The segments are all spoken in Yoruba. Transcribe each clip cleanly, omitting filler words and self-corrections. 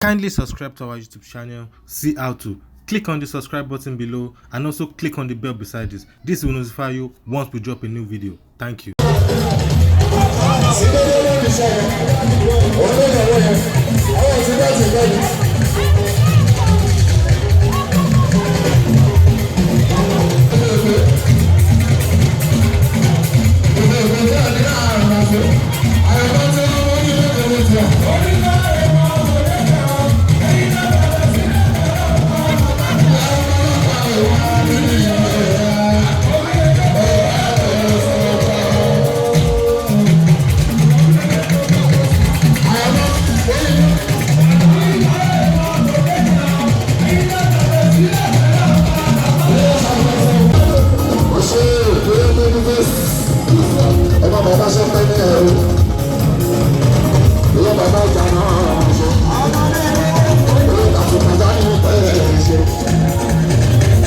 Kindly subscribe to our YouTube channel, see how to. Click on the subscribe button below and also click on the bell beside this. This will notify you once we drop a new video. Thank you. Ọmọ bàbá ṣe pẹ́ ní ẹ̀rú ìyá bàbá ìjà náà ṣe ìyá àtùpàdá ní pẹ́ ṣe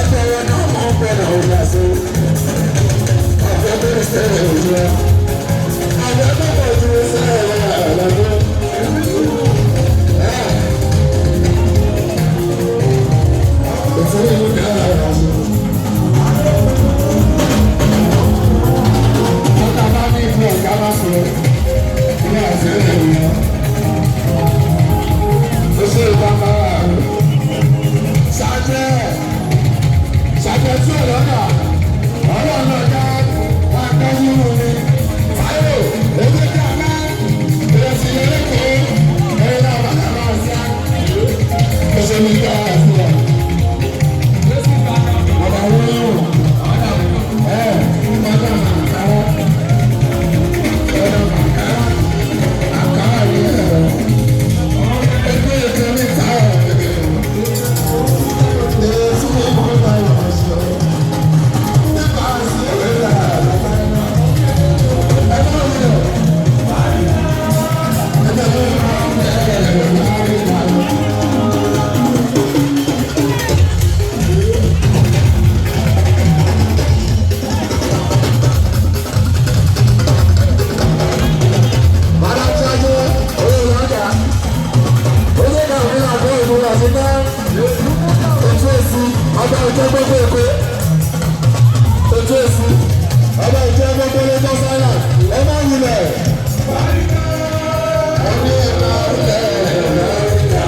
ẹgbẹ́ rẹ̀ náà mọ̀ pẹ́ náà ó yà sí ẹgbẹ́ bẹ́rẹ̀ sẹ́rẹ̀ òjò ẹ̀ ẹgbẹ́ bẹ́rẹ̀ ojú sẹ́rẹ̀ lọ́dún. Ìfúnni ìlú dára ṣe. Ọ̀gá bá ní ìfún ọ̀gá bá sọ ní àṣírí ìyẹn. Ó ṣe ìbámu rẹ̀. Ṣàjẹ́ ṣàjẹ́ tí ò lọ́nà ọlọ́run ọ̀gá akẹ́yìn mi. Táyọ̀ èmi kí a máa ìrẹsì lẹ́kọ̀ọ́ ẹ̀rọ náà bá náà máa ṣá. Ó ṣe mi ká àṣìlẹ̀. Ọ̀dà wọ́n ẹ̀ ọ̀dà màkàrà. Ọba ìjọ gbogbo Èkó, ojú èsì, ọba ìjọ gbogbo Lagos Island, ẹ má wulẹ̀. Ẹni ẹ máa wulẹ̀ lọ́rìnà.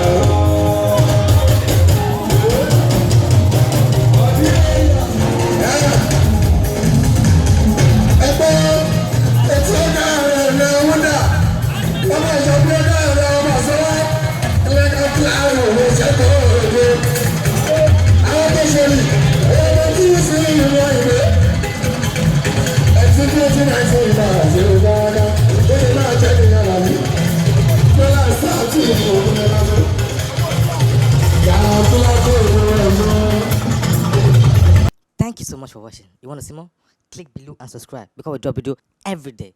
Ẹgbẹ́ etí ọ̀gá rẹ̀ rẹ̀ wúdà, ọba ìjọ bí ọ̀gá rẹ̀ ọba sọ́wọ́, ẹlẹ́ka kíláàrù ló ṣe kọ́ òde. Àwọn tó ṣe rí, ẹgbẹ́ tí ó sì ń wọ ìwé. Ẹtí tí ó ti náà ṣe ìgbà àti ìgbà ọ̀gá, ó lè máa jẹ́ ìyá làbí. Lọ́la sáà tí ìlú òun ní lọ́dún. Yàrá tó lákò ìlú rẹ̀ lọ. Thank you so much for watching. You want to see more? Click below and subscribe because we drop video every day.